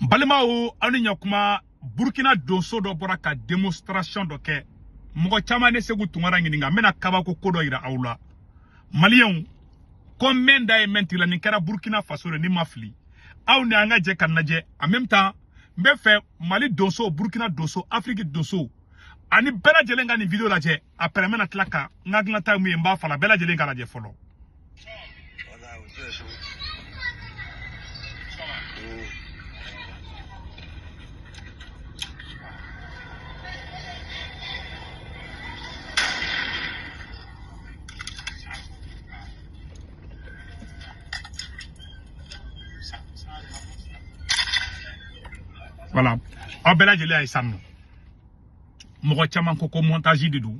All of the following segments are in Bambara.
Balimaw, aw ni ɲakuma. Burkina donso dɔ bɔra ka démonstration dɔ kɛ. Mɔgɔ caman ne Segu Tunkara ɲininka. N bɛna kabako ko dɔ yira aw la, maliyɛnw. Ko mɛn da ye mɛn tigi la. Nin kɛra Burkina Faso de, ni ma fili. Aw ni an ka jɛ ka lajɛ. En même temps, n bɛ fɛ Mali donso, Burkina donso, Afiriki donso ani bɛɛ lajɛlen ka nin vidéo lajɛ. Après, n bɛna tila ka n ka hakilina mun ye, n b'a fɔ la, bɛɛ lajɛlen ka lajɛ fɔlɔ. Voilà, o tɛ so. Voilà, aw bɛɛ lajɛlen y'a ye sisan nɔ. Mɔgɔ caman ko ko montage de don.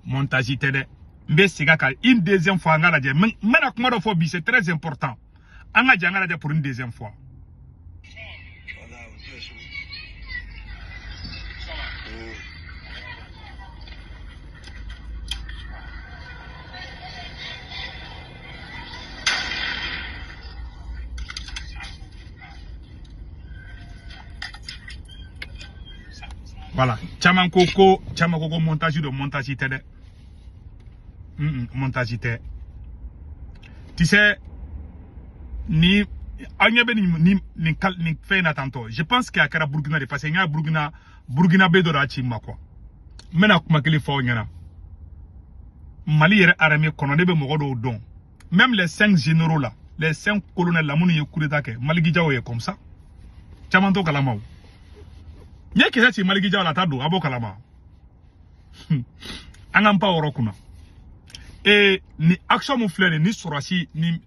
Montage tɛ dɛ. N bɛ segin a kan une deuxième fois, an ka lajɛ. N bɛna kuma dɔ fɔ bi, c'est très important. An ka jɛ an ka lajɛ pour une deuxième fois. Voilà, o tɛ so. Voilà, caman ko ko montage don. Montage tɛ dɛ. Montage tɛ. Tu sais, ni aw ɲɛ bɛ nin fɛn in na tantɔ, je pense que a kɛra Burukina de, parce que n y'a Burukina, Burukina bɛ dɔ de y'a ci n ma quoi. N bɛna kuma kelen fɔ aw ɲɛna. Mali yɛrɛ armée kɔnɔ, ne bɛ mɔgɔ dɔw dɔn, même les cinq généraux là, les cinq colonels là minnu ye coup d'état kɛ, Maliki Jaw ye comme ça. Caman t'o kalama. O n ye kisɛ ci Maliki Jaw la, a t'a don, a b'o kalama. An k'an pan o yɔrɔ kunna. Ee, ni action mun filɛ nin ni sɔrɔsi ni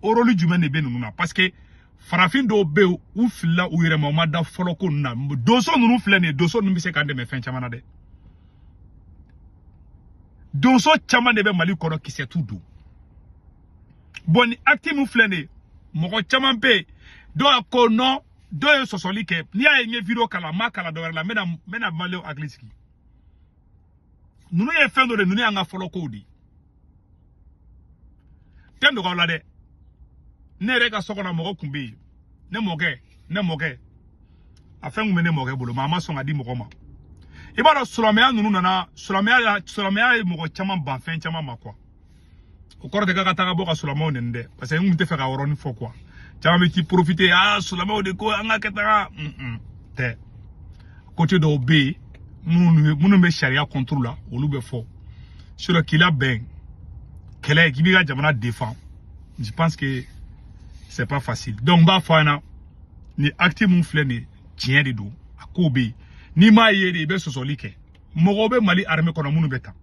rôle jumɛn de bɛ ninnu na? Parce que farafin dɔw bɛ yen, u filila u yɛrɛ ma, u ma da fɔlɔ ko ninnu na. Donso ninnu filɛ nin ye, donso ninnu bɛ se k'an dɛmɛ fɛn caman na dɛ. Donso caman de bɛ Mali kɔnɔ, kisɛ t'u don. Bon, ni acte mun filɛ nin ye, mɔgɔ caman bɛ yen, dɔw ko non, dɔw ye sɔsɔli kɛ. N'i y'a ye n ye vidéo kala, n m'a kala dɔwɛrɛ la, n bɛna maliyɛnw hakili sigi. Ninnu ye fɛn dɔ de, ninnu y'an ka fɔlɔ kow de ye. Tɛ nɔgɔ la dɛ. Ne yɛrɛ ka so kɔnɔ, mɔgɔ kun bɛ yen, ne mɔkɛ, a fɛn kun bɛ ne mɔkɛ bolo, mais a ma sɔn ka di mɔgɔ ma. I b'a dɔn, silamɛya ninnu nana, silamɛya la, silamɛya ye mɔgɔ caman ban fɛn caman ma quoi. O kɔrɔ tɛ k'a ka taga bɔ ka silamɛw nɛni dɛ, parce que n kun tɛ fɛ ka yɔrɔnin fɔ quoi. Caman bɛ t'i profiter, ah, silamɛw de ko an ka kɛ taga tɛ. Côté dɔw bɛ yen minnu bɛ sariya contre la, olu bɛ fɔ. Sinon k'i labɛn kɛlɛ, k'i b'i ka jamana défend, je pense que c'est pas facile. Donc n b'a fɔ a ɲɛna, ni acte mun filɛ nin ye, tiɲɛ de don, a kow bɛ yen. N'i m'a ye de, i bɛ sɔsɔli kɛ. Mɔgɔw bɛ Mali armée kɔnɔ minnu bɛ tan.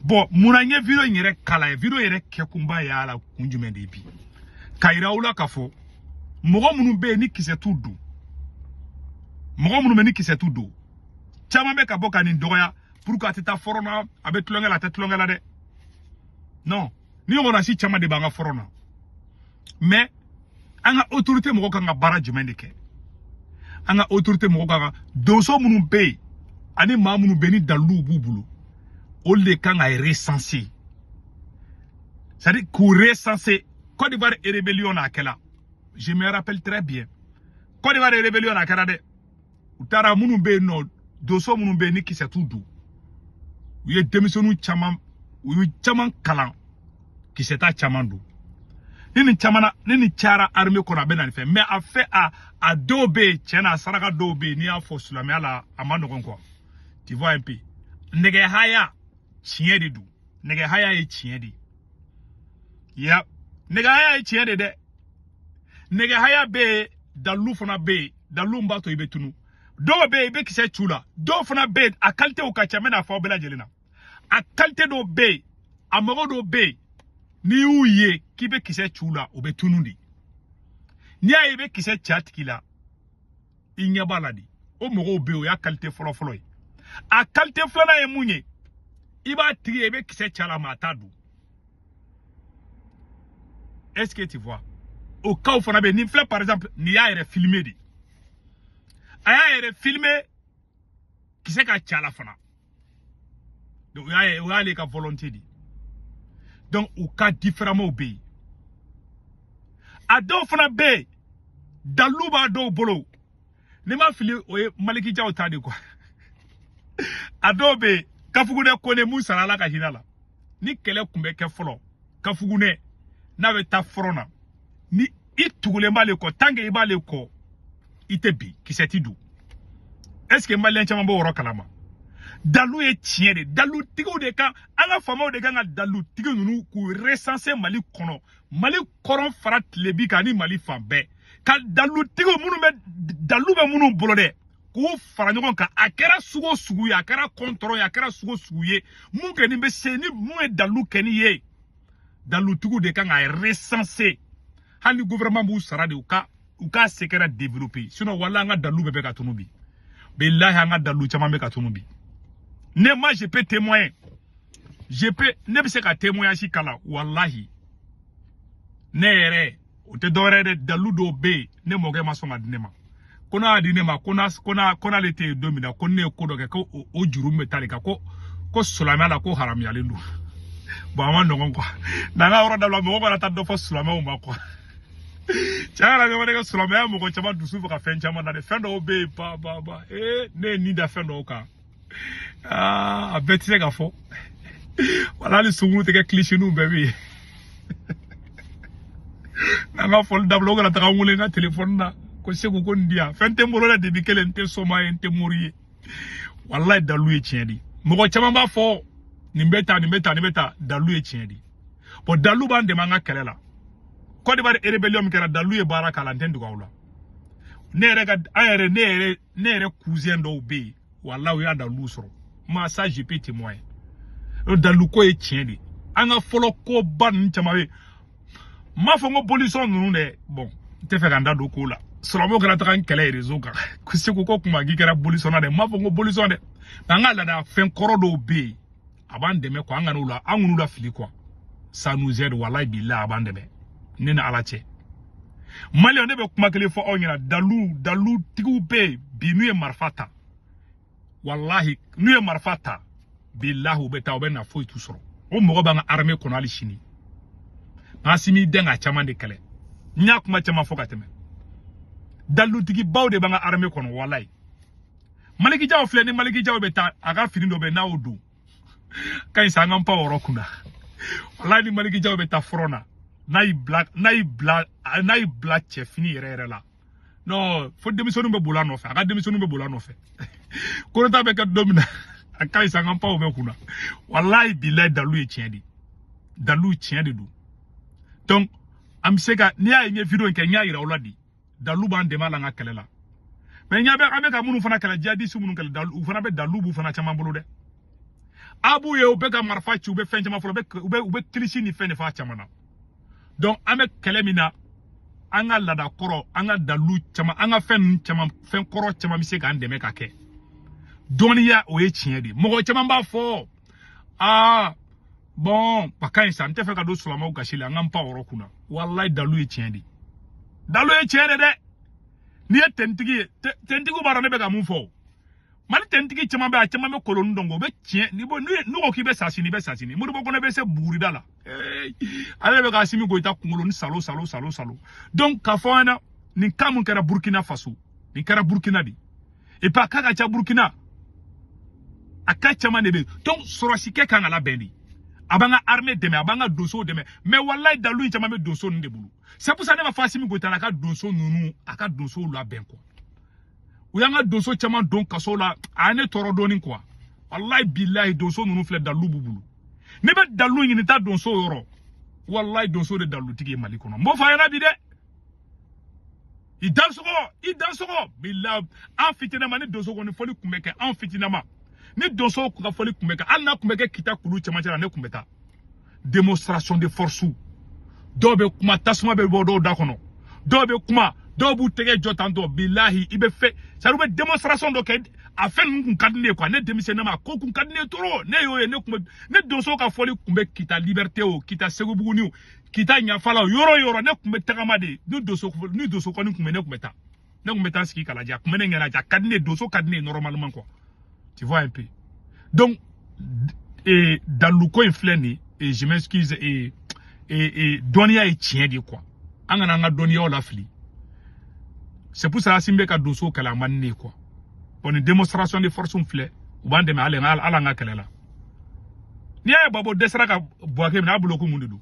Bon, munna n ye vidéo in yɛrɛ kala ye? Vidéo yɛrɛ kɛkunba y'a la kun jumɛn de ye bi? Ka yira aw la k'a fɔ mɔgɔ minnu bɛ yen ni kisɛ t'u don, mɔgɔ minnu bɛ ni kisɛ t'u don, caman bɛ ka bɔ ka nin dɔgɔya pour que a tɛ taa front na, a bɛ tulonkɛ la, a tɛ tulonkɛ la dɛ. Non, ni ɲɔgɔnna si caman de b'an ka front na. Mais an ka autorité mɔgɔw kan ka baara jumɛn de kɛ? An ka autorité mɔgɔw kan ka donso minnu bɛ yen ani maa minnu bɛ yen ni daliluw b'u bolo, olu de kan ka recenser, c'est à dire k'u recenser. Côte d'Ivoire rébellion n'a kɛla, je me rappelle très bien, Côte d'Ivoire rébellion n'a kɛra dɛ. U taara minnu bɛ yen nɔ, donso minnu bɛ yen ni kisɛ t'u don, u ye denmisɛnninw caman, u y'u caman kalan kisɛ t'a caman don. Ni nin caman na, ni nin cayara armée kɔnɔ, a bɛ na nin fɛn. Mais a fɛ a dɔw bɛ yen, tiɲɛ na, a saraka dɔw bɛ yen, n'i y'a fɔ silamɛya la, a ma nɔgɔn quoi. Tu vois un peu, nɛgɛ haya tiɲɛ de don, nɛgɛ haya ye tiɲɛ de ye. Ya, nɛgɛ haya ye tiɲɛ de dɛ. Nɛgɛ haya bɛ yen, dalilu fana bɛ yen. Dalilu min b'a to i bɛ tunu. Dɔw bɛ yen, i bɛ kisɛ cu la. Dɔw fana bɛ yen, a qualité ka ca. N bɛna fɔ aw bɛɛ lajɛlen na, a qualité dɔw bɛ yen, a mago dɔw bɛ yen, n'i y'u ye k'i bɛ kisɛ cu la, u bɛ tunu de. N'i y'a ye i bɛ kisɛ ci a tigi la, i ɲɛ b'a la de. O mɔgɔw bɛ yen, o y'a qualité fɔlɔ-fɔlɔ ye. A qualité filanan ye mun ye? I b'a tigi ye, i bɛ kisɛ ci a la, mais a t'a dun. Est-ce que tu vois? O cas fana bɛ yen. Nin filɛ, par exemple, nin y'a yɛrɛ filmer de, a y'a yɛrɛ filmer kisɛ ka ci a la fana. Donc o y'ale ka volonté de. Donc u cas différemment bɛ yen. A dɔw fana bɛ yen, Dalu b'a dɔw bolo. Ni ma fili o ye Maliki Jaw ta de quoi. A dɔw bɛ yen Kafugunɛ Kone mun sara Ala ka hinɛ la. Ni kɛlɛ kun bɛ kɛ fɔlɔ Kafugunɛ n'a bɛ taa front na ni i tugulen b'ale kɔ tant que i b'ale kɔ i tɛ bin kisɛ ti don. Est ce que maliyɛn caman b'o yɔrɔ kalama? Dalu ye tiɲɛ de, dalutigiw de kan, an ka faamaw de kan ka dalutigi ninnu k'u recenser Mali kɔnɔ, Mali kɔrɔn fara tilebi kan ani Mali fan bɛɛ, ka dalutigiw minnu bɛ dalu bɛ minnu bolo dɛ k'u fara ɲɔgɔn kan. A kɛra sugu o sugu ye, a kɛra kɔntɔrɔn ye, a kɛra sugu o sugu ye, mun kɛ ni bɛ se ni mun ye dalu kɛ ni ye, dalutigiw de kan ka recenser. Hali ni gouvernement b'u sara de, u ka secret développer, sinon wala an ka dalu bɛɛ bɛ ka tunu bi. Bilahi an ka dalu caman bɛ ka tunu bi. Ne ma je peux témoigner, je peux, ne bɛ se ka témoignage kala walahi. Ne yɛrɛ o tɛ dɔwɛrɛ dɛ, dalu dɔw bɛ yen ne mɔkɛ ma sɔn ka di ne ma, ko n'a y'a di ne ma ko n'ale tɛ yen don min na ko ne ye ko dɔ kɛ ko o juru min bɛ taa de kan ko silamɛya la ko haramuyalen don. Bon a ma nɔgɔn quoi, n'an ka yɔrɔ dabila mɔgɔ kana taa dɔ fɔ silamɛw ma quoi. Tiɲɛ yɛrɛ la ne ka silamɛya mɔgɔ caman dusu faga fɛn caman na dɛ, fɛn dɔw bɛ yen ba ba ba ee ne ye nin da fɛn dɔw kan. A bɛɛ tɛ se ka fɔ wala hali sunkuru tɛ kɛ kilisiniw bɛɛ bɛ yen. N'an ka fɔli dabila o kana taga n wele n ka telefɔni na ko Segu ko nin di yan, fɛn tɛ n bolo dɛ, debi kelen n tɛ soma ye n tɛ mori ye. Walayi dalu ye tiɲɛ de, mɔgɔ caman b'a fɔ nin bɛ ta nin bɛ ta nin bɛ ta, dalu ye tiɲɛ de. Bon dalu b'an dɛmɛ an ka kɛlɛ la. Côte d'Ivoire rébellion min kɛra dalu ye baara k'a la, n tɛ n dogo aw la. Ne yɛrɛ ka an yɛrɛ ne yɛrɛ cousin dɔw bɛ yen walayi u y'a dalu sɔrɔ, ma ça je peux témoigner. O dalu ko ye tiɲɛ de, an ka fɔlɔ koba ninnu caman bɛ yen. N m'a fɔ n ko bolisɔn ninnu dɛ, bon n tɛ fɛ ka n da don ko la, silamɛw kana taga n kɛlɛ réseau kan ko Segu ko kuma k'i kɛra bolisɔnna dɛ, n m'a fɔ n ko bolisɔn dɛ, nka an ka laada fɛn kɔrɔ dɔw bɛ yen a b'an dɛmɛ quoi, an kana u la an kan'u la fili quoi, ça nous aide walayi bilahi a b'an dɛmɛ ne ni Ala cɛ. Maliyɛn ne bɛ kuma kelen fɔ aw ɲɛna, dalutigiw bɛ yen bi n'u ye marifa ta, walahi n'u ye marifa ta bilahi u bɛ taa u bɛ na foyi t'u sɔrɔ. O mɔgɔ b'an ka armée kɔnɔ hali sini. Asimi den ka caman de kɛlɛ, n y'a kuma caman fɔ ka tɛmɛ. Dalutigibaw de b'an ka armée kɔnɔ walayi. Maliki Jaw filɛ ni Maliki Jaw bɛ taa a ka fini dɔ bɛ n'a y'o don ka ɲi sa an ka pan o yɔrɔ kunna. Walayi ni Maliki Jaw bɛ taa front na n'a y'i bila cɛfini yɛrɛ yɛrɛ la, non fo denmisɛnninw bɛ boli a nɔfɛ, a ka denmisɛnninw bɛ boli a nɔfɛ. Korota bɛ kɛ don min na a ka ɲi sa an ka pan o bɛ kunna. Walayi bilayi dalu ye tiɲɛ de, dalu tiɲɛ de don. Donc an bɛ se ka n'i y'a ye n ye vidéo in kɛ n y'a yira aw la de, dalu b'an dɛmɛ a la an ka kɛlɛ la. Mais n ɲɛ bɛ an bɛ ka minnu fana kɛlɛ, jihadiste minnu kɛlɛ, dalu u fana bɛ dalu b'u fana caman bolo dɛ. A b'u ye u bɛ ka marifa ci, u bɛ fɛn caman fɔlɔ, u bɛ kilisi ni fɛn de f'a caman na. Donc an bɛ kɛlɛ min na, an ka laada kɔrɔ, an ka dalu caman, an ka fɛn ninnu caman, fɛn kɔrɔ caman bɛ se k'an dɛmɛ ka kɛ. Dɔnniya o ye tiɲɛ de ye. Mɔgɔ caman b'a fɔ aa bon a ka ɲi sa, n tɛ fɛ ka don silamɛw gasi la, an ka n pan o yɔrɔ kunna. Walayi dalu ye tiɲɛ de ye, dalu ye tiɲɛ de dɛ. N'i ye tentigi ye, tentigiw b'a dɔn ne bɛ ka mun fɔ. Mali tentigi caman bɛ, a caman bɛ koloni dɔn, o bɛ tiɲɛ. N'u ko k'i bɛ sa sini, i bɛ sa sini. Modibo Kɔnɛ bɛ se bugurida la, ale bɛ ka Asimi Goyita kunkolo ni salo salo salo salo. Donc k'a fɔ an ɲɛna nin cas mun kɛra Burkina Faso, nin kɛra Burkina de, et puis a cas ka ca Burkina, a cas caman de bɛ yen. Donc sɔrɔsikɛ kan ka labɛn de, a b'an ka armée dɛmɛ, a b'an ka donsow dɛmɛ. Mais walayi dalu in caman bɛ donso ninnu de bolo. C'est pour ça ne ma fɔ Asimi Goyita la a ka donso ninnu, a ka donsow labɛn quoi. U y'an ka donso caman don kaso la, a ye ne tɔɔrɔ dɔɔni quoi. Walayi bilayi donso ninnu filɛ dalu b'u bolo. N'i bɛ dalu ɲini taa donso yɔrɔ, walayi donso de dalutigi ye Mali kɔnɔ. N b'o fɔ a ɲɛna bi dɛ. I dansɔgɔ, i dansɔgɔ bilayi. An fitinama ni donso kɔni fɔli kun bɛ kɛ, an fitinama ni donso ka fɔli kun bɛ kɛ, hali n'a kun bɛ kɛ Kita kulu cɛmancɛ la, ne kun bɛ taa démonstration de force. Dɔw bɛ kuma, tasuma bɛ bɔ dɔw da kɔnɔ, dɔw bɛ kuma, dɔw b'u tɛgɛ jɔ tan tɔ, bilahi i bɛ fɛ c'est à dire u bɛ démonstration dɔ kɛ. A fɛn ninnu kun ka di ne ye quoi, ne denmisɛnnin ma ko kun ka di ne ye trop. Ne y'o ye, ne kun bɛ ne donso ka fɔli kun bɛ Kita Liberté o, Kita Segubuguni o, Kita Ɲafala o, yɔrɔ o yɔrɔ ne kun bɛ tagama de. Ni donso kɔni kun bɛ, ne kun bɛ taa, ne kun bɛ taa sigi k'a lajɛ, a kun bɛ ne ɲɛnajɛ, a ka di ne ye, donso ka di ne ye normalement quoi, tu vois un peu. Donc dalu ko in filɛ nin ye, je m'excuse, dɔnniya ye tiɲɛ de quoi, an kana an ka dɔnniyaw lafili. C'est pour ça Assimi bɛ ka donso kɛlɛ, a man di ne ye quoi. Bon, nin démonstration de force filɛ, u b'an dɛmɛ hali an ka kɛlɛ la. N'i y'a ye Gbagbo dɛsɛra ka Bouaké minɛ, a bolo ko mun de don?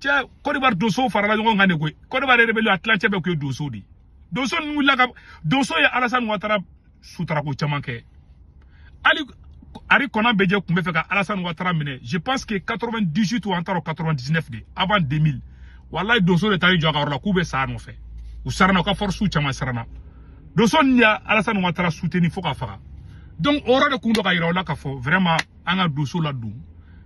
Cɛ, Côte d'Ivoire donsow farala ɲɔgɔn kan de koyi. Côte d'Ivoire rébellion, a tilancɛ bɛɛ kun ye donsow de ye. Donso ninnu wulila ka donso ye Alassane Ouattara sutarako caman kɛ. Hali Henri Konan Bédié tun bɛ fɛ ka Alassane Ouattara minɛ, je pense que 98 ou en 99 de, avant 2000. Walayi, donso de taar'i jɔ a ka yɔrɔ la k'u bɛ sa a nɔfɛ. U siranna, u ka force caman siranna. Donso ninnu ye Alassane Ouattara soutenir fo ka faga. Donc o yɔrɔ de kun dɔ ka yira u la k'a fɔ vraiment an ka donso ladon.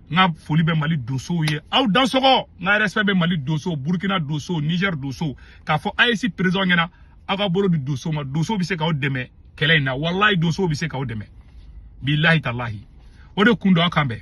N ka foli bɛ Mali donsow ye, aw dansɔgɔ. N ka respect bɛ Mali donsow, Burkina donsow, Niger donsow. K'a fɔ AES président ɲɛna, aw ka bolo di donsow ma. Donsow bɛ se k'aw dɛmɛ kɛlɛ in na. Walayi, donsow bɛ se k'aw dɛmɛ, bilahi talahi. O de kun don. Aw kan bɛn.